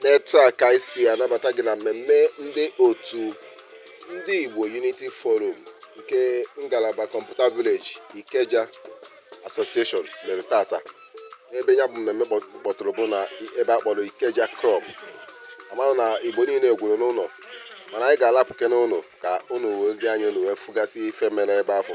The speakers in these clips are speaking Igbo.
N'etu a ka anyị si anabata gị na mmemme ndị otu ndị Igbo Unity Forum nke ngalaba Computer Village Ikeja Association mere tata n'ebe ya bụ mmemme kpọtụrụ bụ na ebe a kpọrọ Ikeja Club. Amarụ na Igbo niile gwụrụ n'ụlọ, mana anyị ga-alapụke n'ụlọ ka unu wezi anya unu wee fụgasị ife mere ebe afọ.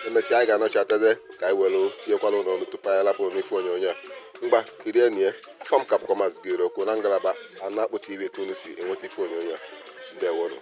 Emesịa anyị ga-anọchiataze ka anyị were tinyekwala ụlọ ọnụ tupu anyị alapụ n'ife onyonyo a. Ngwa, kirie nie. Afọ m ka bụkwa Maazị Gịrị na ngalaba Anakpụ TV ka unu si enweta ife onyonyo a. Ndewonụ.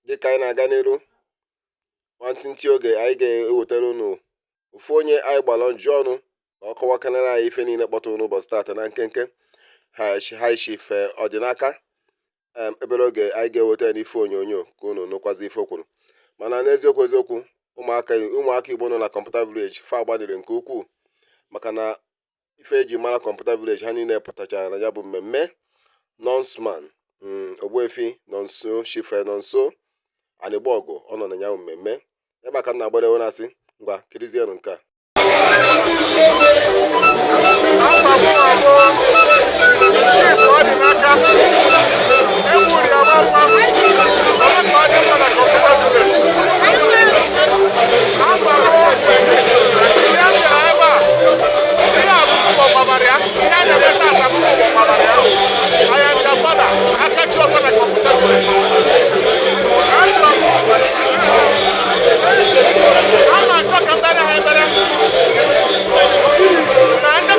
Dịka anyị na-aga n'iru, nwantịntị oge anyị ga-ewetara unu ofu onye anyị gbara njụ ọnụ ka ọ kọwakanara anyị ife niile kpọtụrụ n'ụbọchị taata na nkenke. High Chief Ọdịnaka, ebere oge anyị ga-eweta ya n'ife onyonyo ka unu nụkwazi ife o kwuru. Mana n'eziokwu eziokwu, ụmụaka ụmụaka Igbo nọ na Computer Village fa gbalịrị nke ukwuu, maka na ife eji mara Computer Village ha niile pụtachara na ya bụ mmemme. Nọnsman, Ogbuefi Nonso, Chief Nonso Anịgbọgụ, ọ nọ na ya bụ mmemme ebe a ka m na-agbadewe na-asị, ngwa, kirizienụ nke a. Afa mụ bụ Chief Ọdịnaka ewuri ama mma onye ka ọ dị mma na Computer Village. Afa mụ ihe m bịara ebe a, ihe a bụ ụgbọ gbabara ya, ihe a na-eme tata bụ ụgbọ gbabara ya. I am your father, Akachi Ọfọ na Computer Village. Achọrọ m a na-achọ ka m bịara ha ebere na ndị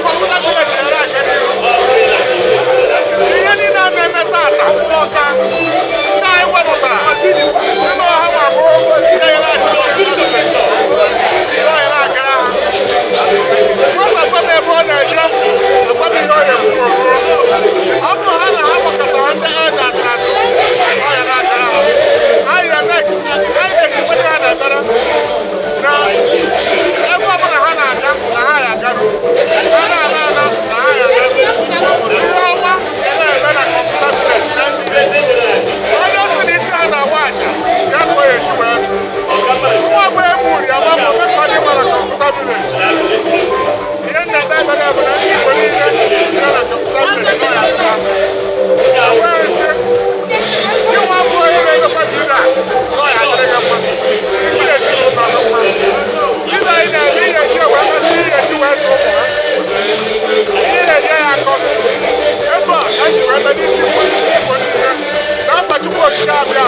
Okike.